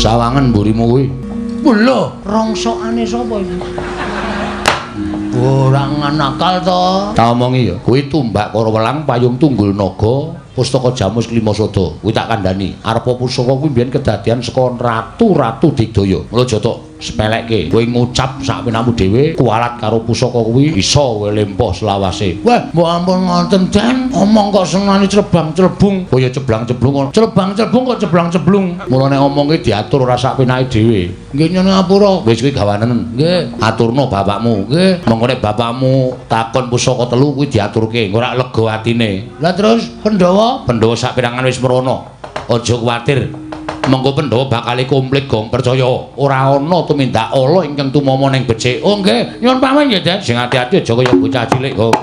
Sawangen mburimu kuwi. Lho, rongsokane sapa iki? Ora nakal to. Tak omongi ya, kuwi tumbak Karawelang payung tunggul naga, pustaka Jamus Klima Sada. Kuwi tak kandhani. Arepa pusaka kuwi mbiyen kedadian saka ratu-ratu digdaya. Mula aja tok sepelekke. Kowe ngucap sak penakmu dhewe, kualat karo pusaka kuwi isa kowe lempoh selawase. Wah, mbok ampun ngoten, Den. Omong kok senengane clebang-clebung. Oh ya ceblang-ceblung. Clebang-clebung kok ceblang-ceblung. Mula nek omong ki diatur ora sak penake dhewe. Nggih nyuwun ngapura. Wis kuwi gawanen. Nggih. Aturno bapakmu. Nggih. Mengko nek bapakmu takon pusaka telu kuwi diaturke, ora lega atine. Lah terus Pandhawa? Pandhawa sak perangan wis mrono. Aja kuwatir. Mengko Pandhawa bakal komplit gong percaya. Ora ana tumindak ala ingkang tumama ning becik. Oh nggih, nyuwun pamit nggih, Den. Sing ati-ati aja kaya bocah cilik, Gong.